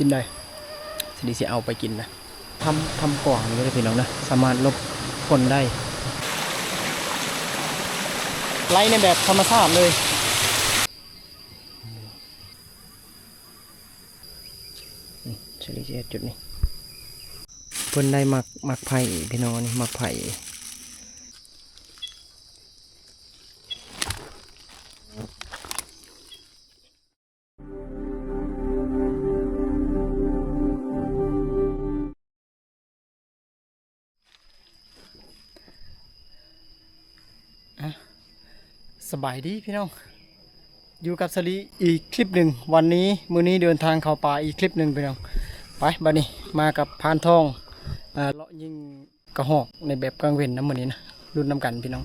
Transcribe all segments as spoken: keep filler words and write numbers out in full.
กินได้ สลีสิเอาไปกินนะ ทำ ทำกว้างอยู่เลยพี่น้องนะ สามารถหลบฝนได้ ไหลในแบบธรรมชาติเลย อืม สลีสิเฮ็ดจุดนี้ เพิ่นได้หมาก หมากไผ่พี่น้อง นี่หมากไผ่ อ่ะ สบายดีพี่น้อง อยู่กับสลีอีกคลิปหนึ่ง วันนี้ มื้อนี้เดินทางเข้าป่าอีกคลิปหนึ่งพี่น้อง ไป บัดนี้ มากับพานทอง อ่า เลาะยิงกระหอกในแบบกลางเว้นนะมื้อนี้นะ ลุ้นนำกันพี่น้อง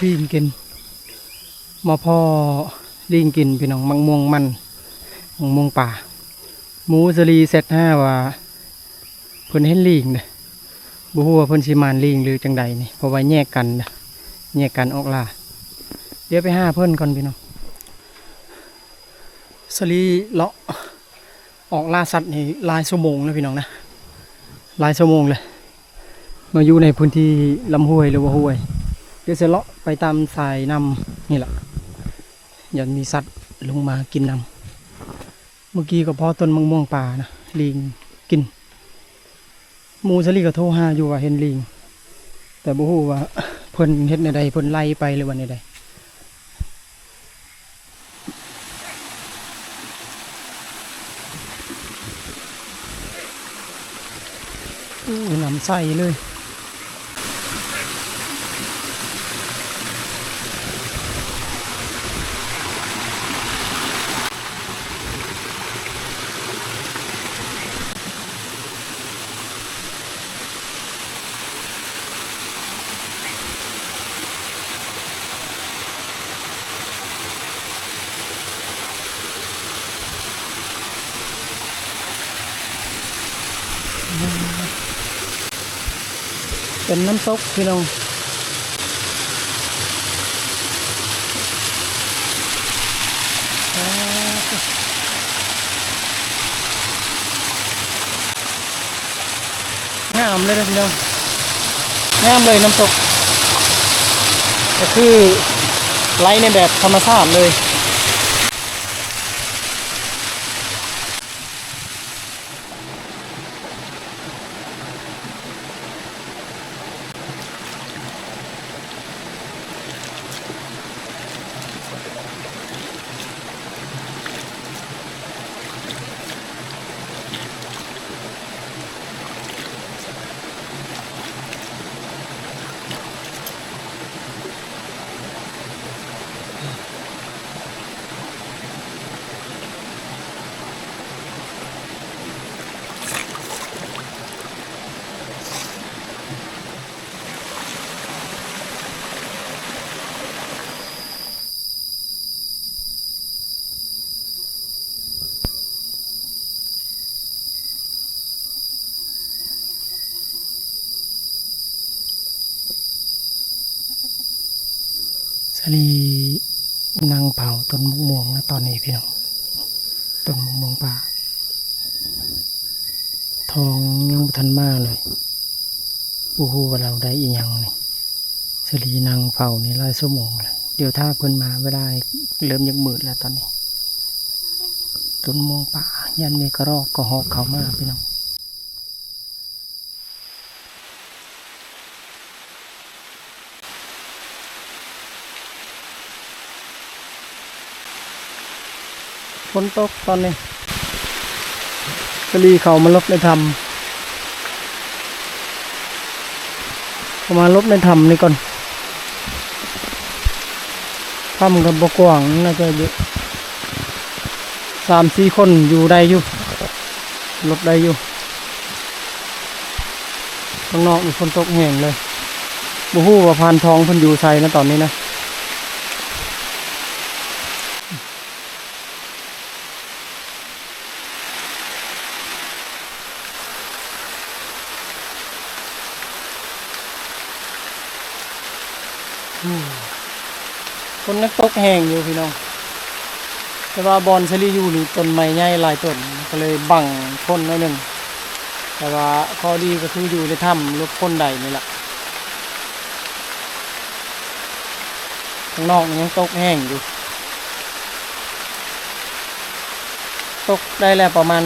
ลิงกิน มาพ้อลิงกินพี่น้อง หมากม่วงมัน หมากม่วงป่า หมู่สลีแซดห้าว่า เพิ่นเห็นลิงเด้ บ่ฮู้ว่าเพิ่นสิหมานลิงหรือจั่งใดนี่ เพราะว่าแยกกันเด้ แยกกันออกล่า เดี๋ยวไปหาเพิ่นก่อนพี่น้อง สลีเลาะออกล่าสัตว์นี่หลายชั่วโมงแล้วพี่น้องนะ หลายชั่วโมงเลย มาอยู่ในพื้นที่ลำห้วยหรือว่าห้วย เดี๋ยวจะเลาะไปตามสายน้ำนี่แหละ ยันมีสัตว์ลงมากินน้ำ เมื่อกี้ก็พ้อต้นมะม่วงป่านะ ลิงกิน หมู่สลีก็โทรหาอยู่ว่าเห็นลิง แต่บ่ฮู้ว่าเพิ่นเฮ็ดแนวใด เพิ่นไล่ไปหรือว่าแนวใด อู้ น้ำใสเลย เป็นน้ำตกพี่น้อง งามเลยนะพี่น้อง งามเลยน้ำตก ก็คือไหลในแบบธรรมชาติเลย สลีนั่งเผาต้นมะม่วงนะตอนนี้พี่น้อง ต้นมะม่วงป่า ทองยังบ่ทันมาเลย บ่ฮู้ว่าเราได้อีหยังนี่ สลีนั่งเผานี่หลายชั่วโมงแล้ว เดี๋ยวถ้าเพิ่นมาเวลาเริ่มยักมืดแล้วตอนนี้ ต้นมะม่วงป่า ย่านมีกระรอกกระหอกเข้ามาพี่น้อง ฝนตกตอนนี้ สลีเขามาหลบในถ้ำ เขามาหลบในถ้ำนี่ก่อน ถ้ำก็บ่กว้าง น่าจะอยู่สามสี่คนอยู่ได้อยู่ หลบได้อยู่ ข้างนอกนี่ฝนตกแฮงเลย บ่ฮู้ว่าพานทองเพิ่นอยู่ไสนะตอนนี้นะ อืม ฝนยังตกแฮงอยู่พี่น้อง แต่ว่าบ่อนสาลีอยู่นี่ต้นไม้ใหญ่หลายต้น ก็เลยบังฝนหน่อยหนึ่ง แต่ว่าข้อดีก็คืออยู่ในถ้ำหลบฝนได้นี่แหละ ข้างนอกนี่ยังตกแฮงอยู่ ตกได้แล้วประมาณ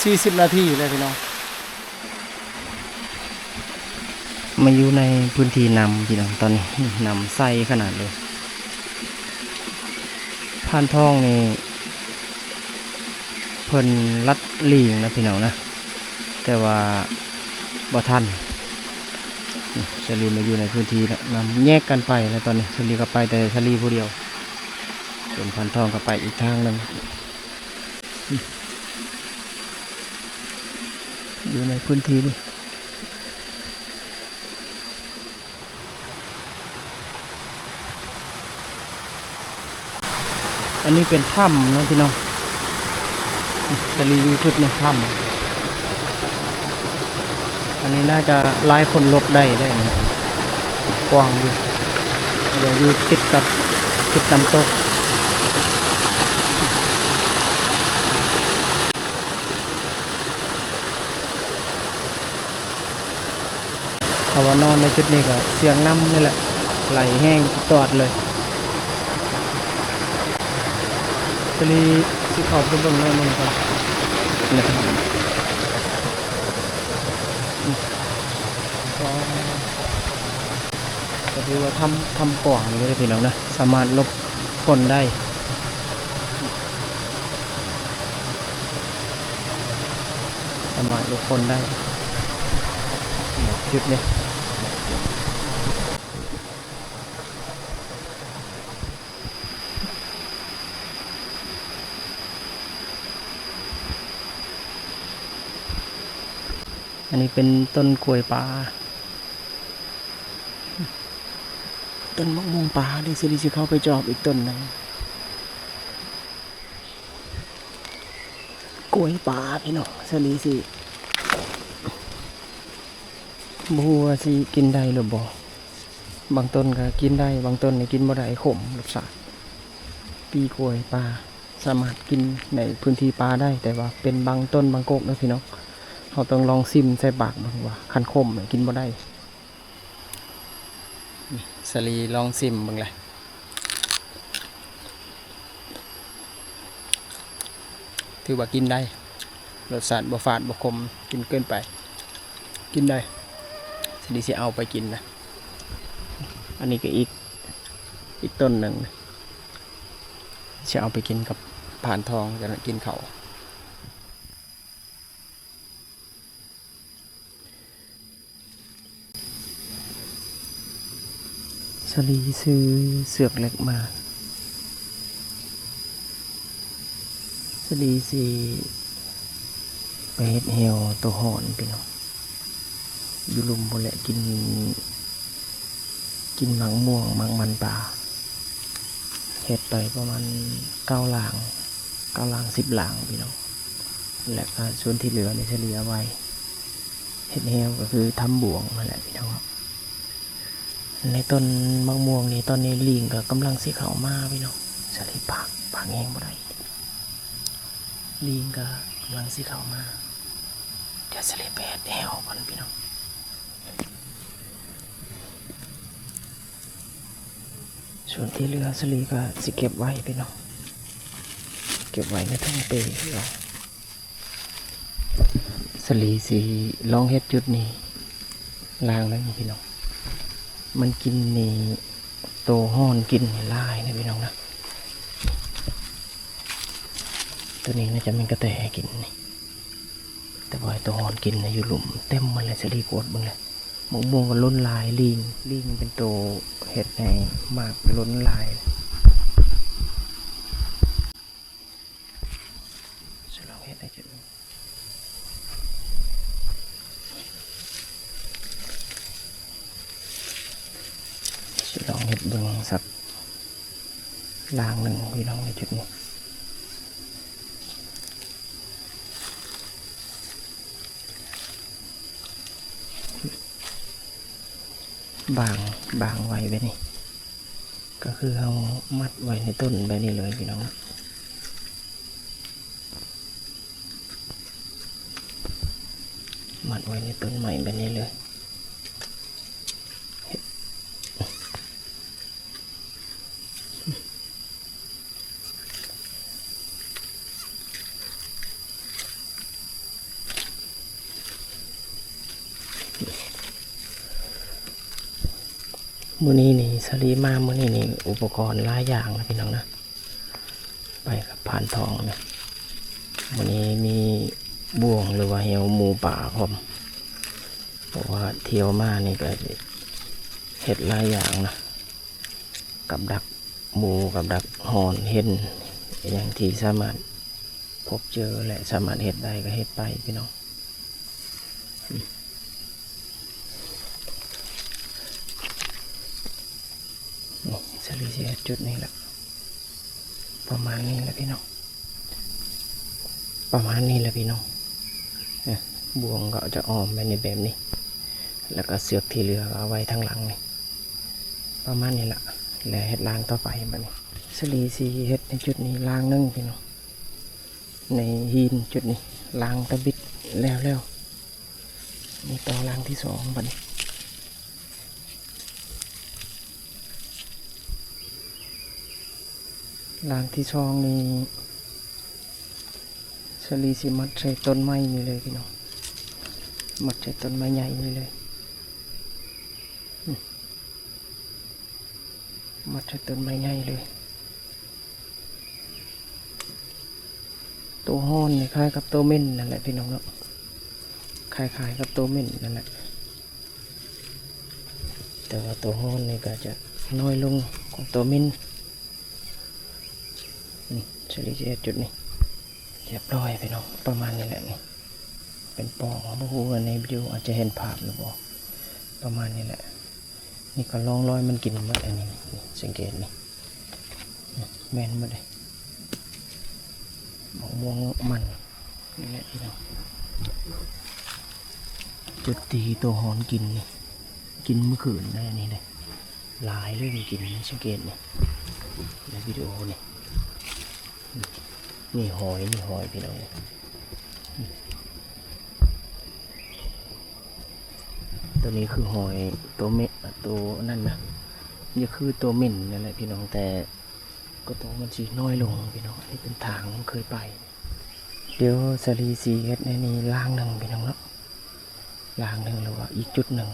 สี่สิบนาทีเลยพี่น้อง มาอยู่ในพื้นที่น้ำพี่น้อง ตอนนี้น้ำใสขนาดเลย พานทองนี่ เพิ่นลัดหลีงนะพี่น้องนะ แต่ว่าบ่ทัน นี่สาลีมาอยู่ในพื้นที่แล้ว น้ำแยกกันไปแล้ว ตอนนี้สาลีก็ไปแต่สาลีผู้เดียว ส่วนพานทองก็ไปอีกทางหนึ่ง อยู่ในพื้นที่นี่ อันนี้เป็นถ้ำนะพี่น้อง สาลีอยู่จุดในถ้ำ อันนี้น่าจะหลายคนหลบได้ได้นะ กว้างอยู่ เดี๋ยวอยู่ติดกับจุดน้ำตก ถ้าว่านอนในจุดนี้ก็เสียงน้ำนี่แหละ ไหลแฮงตลอดเลย สาลีสิเข้าไปเบิ่งหน่อยหนึ่งก่อน นะครับ ก็ถือว่าถ้ำ ถ้ำกว้างเลยพี่น้องนะ สามารถหลบฝนได้ สามารถหลบฝนได้ จุดนี้ อันนี้เป็นต้นกล้วยป่า ต้นมะม่วงป่า เดี๋ยวสาลีสิเข้าไปจอบอีกต้นหนึ่ง กล้วยป่าพี่น้อง สาลีสิ บ่ฮู้ว่าสิกินได้หรือบ่ บางต้นก็กินได้ บางต้นนี่กินบ่ได้ ขมรสชาติ ปีกล้วยป่า สามารถกินในพื้นที่ป่าได้ แต่ว่าเป็นบางต้นบางกกนะพี่น้อง เราต้องลองซิมใส่ปากเบิ่งว่าคันขมนี่กินบ่ได้ นี่สาลีลองซิมเบิ่งเลย ถือว่ากินได้ รสชาติบ่ฝาดบ่ขม กินเกินไป กินได้ สาลีสิเอาไปกินนะ อันนี้ก็อีก อีกต้นหนึ่งนะ สิเอาไปกินกับพานทอง จะกินเขาว สาลีซื้อเสือกเหล็กมา สาลีสิไปเฮ็ดแฮวตัวฮ้อนพี่น้อง อยู่ลุ่มพู้นแหละ กิน กินหมากม่วงหมากมันป่า เฮ็ดไปประมาณเก้าหลาง เก้าหลาง สิบหลางพี่น้อง และก็ส่วนที่เหลือนี่สาลีเอาไว้ เฮ็ดแฮวก็คือทำบ่วงนั่นแหละพี่น้อง ในต้นมะม่วงนี่ตอนนี้ลิงก็กำลังสิเข้ามาพี่น้อง สาลีปาก ปากแฮงบ่ได้ ลิงก็กำลังสิเข้ามา เดี๋ยวสาลีไปเฮ็ดแฮวก่อนพี่น้อง ส่วนที่เหลือสาลีก็สิเก็บไว้พี่น้อง เก็บไว้ในถังเปพี่น้อง สาลีสิลองเฮ็ดจุดนี้หลางหนึ่งพี่น้อง มันกินนี่ โตฮ้อนกินนี่หลายนะพี่น้องนะ ตัวนี้น่าจะเป็นกระแตกินนี่ แต่ว่าไอ้โตฮ้อนกินนะอยู่ลุ่มเต็มหมดเลย สาลีกวดเบิ่งเลย มะม่วงก็ล้นหลาย ลิง ลิงเป็นตัวเฮ็ดให้หมากล้นหลาย สิลองเฮ็ดให้จุดนี้ สิลองเฮ็ดเบิ่งสักรางหนึ่งพี่น้อง ในจุดนี้ บาง บางไว้แบบนี้ ก็คือเฮามัดไว้ในต้นแบบนี้เลยพี่น้อง มัดไว้ในต้นไม้แบบนี้เลย มื้อนี้นี่ สาลีมามื้อนี้นี่ อุปกรณ์หลายอย่างนะพี่น้องนะ ไปกับพานทองนะ มื้อนี้มีบ่วงหรือว่าแหหมูป่าพร้อม เพราะว่าเที่ยวมานี่ก็เฮ็ดหลายอย่างนะ กับดักหมู กับดักฮอน เห็น อย่างที่สามารถพบเจอและสามารถเฮ็ดได้ก็เฮ็ดไปพี่น้อง นี่ สาลีสิเฮ็ดจุดนี้ละ ประมาณนี้ละพี่น้อง ประมาณนี้ละพี่น้อง เอ้อ บ่วงก็จะอ้อมไปในแบบนี้ แล้วก็เสือกที่เหลือก็เอาไว้ทางหลังนี่ ประมาณนี้ละ แล้วเฮ็ดรางต่อไปบัดนี้ สาลีสิเฮ็ดในจุดนี้รางหนึ่งพี่น้อง ในหินจุดนี้ รางตะบิดแล้วแล้ว นี่ต่อรางที่สองบัดนี้ รางที่สองนี่ สาลีสิมัดใส่ต้นไม้นี่เลยพี่น้อง มัดใส่ต้นไม้ใหญ่นี่เลย อืม มัดใส่ต้นไม้ใหญ่เลย ตัวฮอนนี่คล้ายกับตัวเม่นนั่นแหละพี่น้องเนาะ คล้ายๆกับตัวเม่นนั่นแหละ แต่ว่าตัวฮอนนี่ก็จะน้อยลงของตัวเม่น อืม สาลีสิเฮ็ดจุดนี้ เรียบร้อยพี่น้อง ประมาณนี้แหละนี่ เป็นปล่อง บ่ฮู้ว่าในวิดีโออาจจะเห็นภาพหรือบ่ ประมาณนี้แหละ นี่ก็ร่องรอยมันกินหมดอันนี้ นี่ สังเกตนี่ แม่นหมดเลย มะม่วงมัน นี่แหละพี่น้อง จุดที่ตัวฮอนกินนี่ กินเมื่อคืนได้นี่เลย หลายเลยมันกิน สังเกตนี่ ในวิดีโอนี่ นี่หอย นี่หอยพี่น้องนี่ ตัวนี้คือหอย ตัวเม่น ตัวนั่นนะ นี่คือตัวเม่นนั่นแหละพี่น้อง แต่ก็ตัวมันสิน้อยลงพี่น้อง อันนี้เป็นทางมันเคยไป เดี๋ยวสาลีสิเฮ็ดในนี้รางหนึ่งพี่น้องเนาะ รางหนึ่งหรือว่าอีกจุดหนึ่ง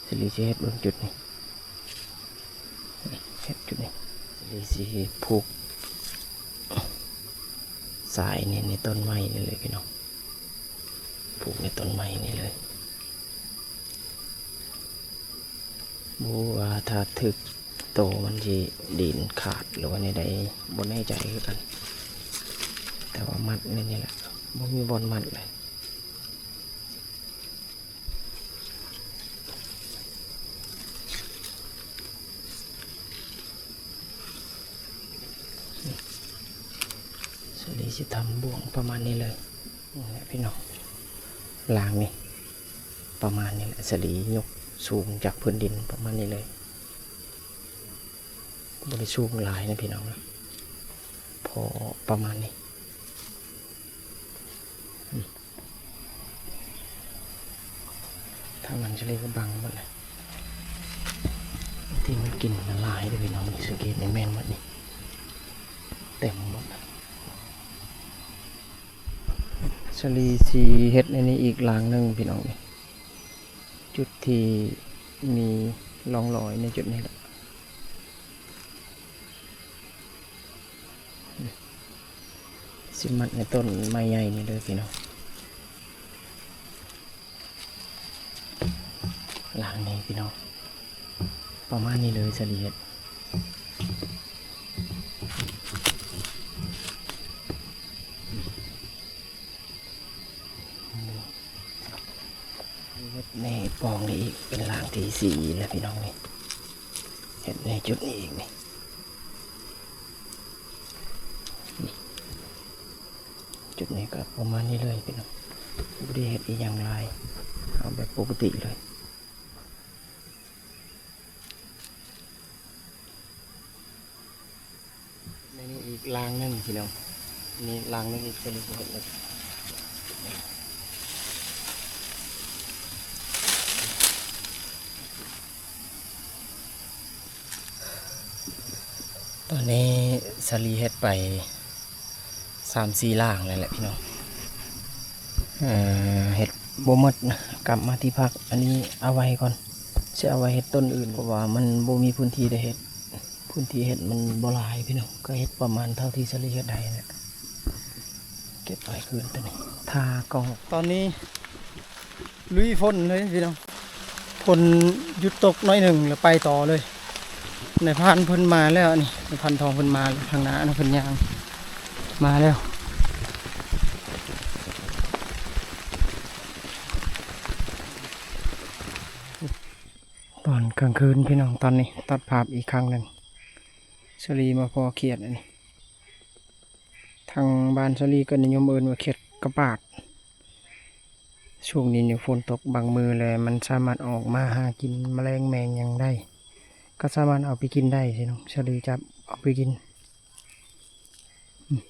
สาลีสิเฮ็ดเบิ่งจุดนี้ เฮ็ดจุดนี้ สาลีสิผูกสายนี่ในต้นไม้นี่เลยพี่น้อง ผูกในต้นไม้นี่เลย บ่ฮู้ว่าถ้าถืกโตมันสิดีนขาดหรือว่าแนวใด บ่แน่ใจคือกัน แต่ว่ามัดในนี่แหละ บ่มีบ่อนมัดเลย สาลีสิทำบ่วงประมาณนี้เลย นี่แหละพี่น้อง รางนี่ ประมาณนี้แหละ สาลียกสูงจากพื้นดินประมาณนี้เลย บ่ได้สูงหลายนะพี่น้องนะ พอประมาณนี้ อืม ถ้ามันจะเรียกว่าบังหมดเลย ที่มันกินมันหลายเลยพี่น้อง นี่สังเกตในแม่นหมดนี่ เต็มหมด สาลีสิเฮ็ดในนี้อีกรางหนึ่งพี่น้องนี่ จุดที่มีร่องรอยในจุดนี้แหละ สิมัดในต้นไม้ใหญ่นี่เลยพี่น้อง หลังนี้พี่น้อง ประมาณนี้เลยสลีเฮ็ด เฮ็ดในปองนี้อีกเป็นหลังที่สี่แล้วพี่น้องนี่ เฮ็ดในจุดนี้อีกนี่ จุดนี้ก็ประมาณนี้เลยพี่น้อง บ่ได้เฮ็ดอีหยังหลาย เอาแบบปกติเลย ในนี้อีกรางหนึ่งพี่น้อง นี่รางหนึ่งอีกเป็นเห็ดเลย ตอนนี้สลีเฮ็ดไปสามสี่รางแล้วแหละพี่น้อง เอ่อ เฮ็ดบ่หมดนะ กลับมาที่พัก อันนี้เอาไว้ก่อน สิเอาไว้เฮ็ดต้นอื่น เพราะว่ามันบ่มีพื้นที่ได้เฮ็ด พื้นที่เฮ็ดมันบ่หลายพี่น้อง ก็เฮ็ดประมาณเท่าที่สลีเฮ็ดได้แหละ เก็บไว้คืนตัวนี้ ทากล่อง ตอนนี้ลุยฝนเลยพี่น้อง ฝนหยุดตกหน่อยหนึ่งแล้วไปต่อเลย นายพรานเพิ่นมาแล้วนี่ นายพรานทองเพิ่นมาแล้ว ทางหน้านะ เพิ่นย่างมาแล้ว ตอนกลางคืนพี่น้อง ตอนนี้ตัดภาพอีกครั้งหนึ่ง สลีมาพ้อเขียดอันนี้ ทางบ้านสลีก็นิยมเอิ้นว่าเขียดกะปาด ช่วงนี้เนี่ยฝนตกบางมื้อแล มันสามารถออกมาหากินแมลงแมงหยังได้ ก็สามารถเอาไปกินได้พี่น้อง สลีจับเอาไปกิน อืม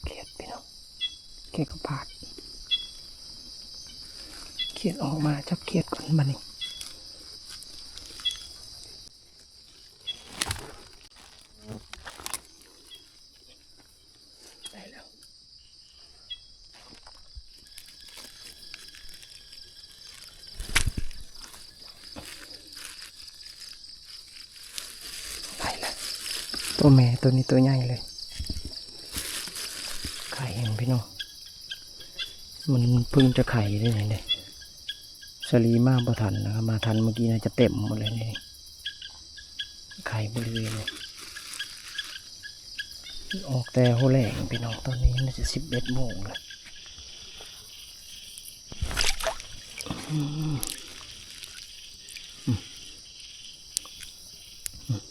เขียดพี่น้อง เขียดกะปาด เขียดออกมา จับเขียดก่อนบัดนี้ ได้แล้ว ไปแล้ว ตัวแม่ตัวนี้ตัวใหญ่เลย ไข่ยังพี่น้อง มันเพิ่งจะไข่ได้ไงเนี่ย สลีมาบ่ทันนะครับ มาทันเมื่อกี้น่าจะเต็มหมดเลยนี่ ไข่บริเวณนี้ ออกแต่หัวแลงพี่น้อง ตอนนี้น่าจะสิบเอ็ดโมงแล้ว อืม อืม อืม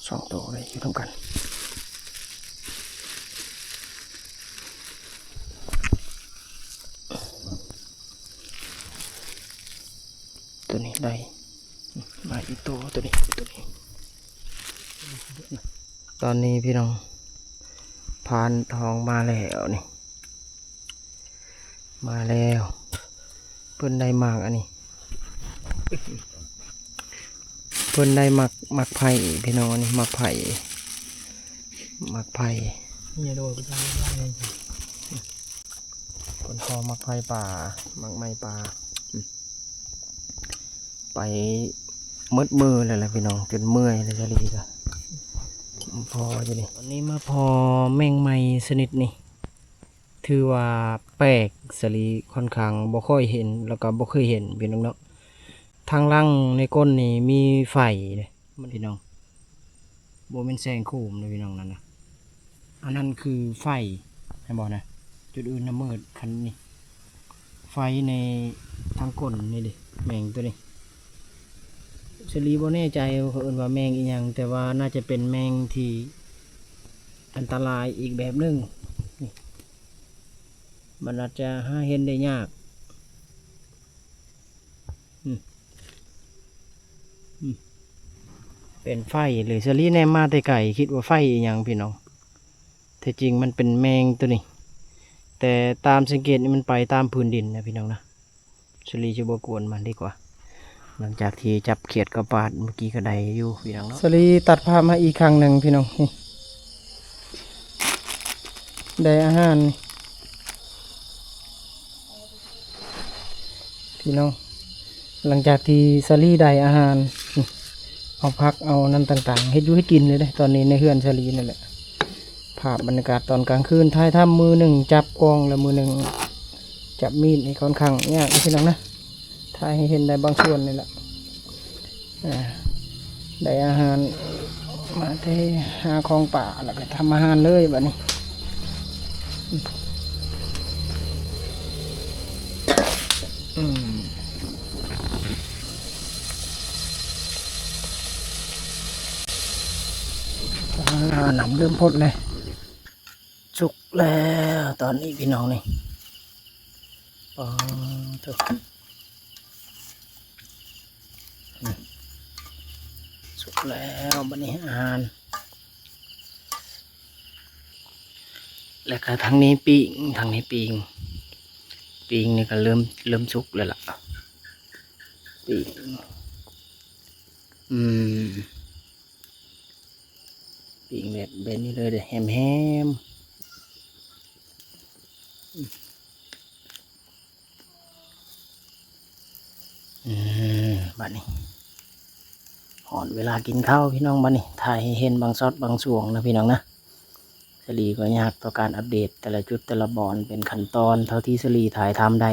สองตัวเลยอยู่ร่วมกัน ตัวนี้ได้ มาอีกตัว ตัวนี้ ตัวนี้ ตอนนี้พี่น้อง พรานทองมาแล้วนี่ มาแล้ว เพิ่นได้หมากอันนี้ เพิ่นได้หมาก หมากไผ่พี่น้อง อันนี้หมากไผ่ หมากไผ่ นี่โดนไปทางด้านนี้ เพิ่นพ้อหมากไผ่ป่า หมากไม้ป่า อืม ไปหมดมื้อแล้วล่ะพี่น้อง จนเมื่อยแล้ว สลีก็พ้ออยู่นี่ วันนี้มาพ้อแมงไม้ชนิดนี้ ถือว่าแปลก สลีค่อนข้างบ่ค่อยเห็น แล้วก็บ่เคยเห็นพี่น้องเนาะ ทางหลังในก้นนี่มีไฝเด้ มันพี่น้อง บ่แม่นแสงโคมเด้อพี่น้อง นั่นนะ อันนั้นคือไฝ เห็นบ่นะ จุดอื่นน่ะมืด คันนี้ ไฝในทางก้นนี่เด้ แมงตัวนี้ สลีบ่แน่ใจว่าเขาเอิ้นว่าแมงอีหยัง แต่ว่าน่าจะเป็นแมงที่อันตรายอีกแบบหนึ่ง นี่ มันอาจจะหาเห็นได้ยาก อืม อืม เป็นไฝเลย สลีแนมมาแต่ไกล คิดว่าไฝอีหยังพี่น้อง แท้จริงมันเป็นแมงตัวนี้ แต่ตามสังเกตนี่มันไปตามพื้นดินนะพี่น้องนะ สลีจะบ่กวนมันดีกว่า หลังจากที่จับเขียดกะปาดเมื่อกี้ก็ได้อยู่พี่น้องเนาะ สลีตัดภาพมาอีกครั้งหนึ่งพี่น้อง นี่ ได้อาหาร พี่น้อง หลังจากที่สลีได้อาหาร นี่ เอาผักเอานั่นต่างๆเฮ็ดอยู่เฮ็ดกินเลยเด้ ตอนนี้ในเฮือนสาลีนั่นแหละ ภาพบรรยากาศตอนกลางคืน ถ่ายทำมือหนึ่งจับกล้อง และมือหนึ่งจับมีด นี่ค่อนข้างยากพี่น้องนะ ถ่ายให้เห็นได้บางส่วนนี่แหละ อ่า ได้อาหารมาเทหาของป่า แล้วก็ทำอาหารเลยบัดนี้ อืม อ่า น้ำเริ่มพดเลย สุกแล้วตอนนี้พี่น้องนี่ ปอด อืม สุกแล้วบัดนี้อาหาร แล้วก็ทางนี้ปิ้ง ทางนี้ปิ้ง ปิ้งนี่ก็เริ่ม เริ่มสุกแล้วล่ะ ปิ้ง อืม ปิ้งแบบ แบบนี้เลยเด้อ แฮมๆ อืม บัดนี้ ฮอดเวลากินข้าวพี่น้อง บัดนี้ ถ่ายให้เห็นบางช็อตบางช่วงนะพี่น้องนะ สาลีก็ยากต่อการอัปเดตแต่ละจุดแต่ละบ่อนเป็นขั้นตอน เท่าที่สาลีถ่ายทำได้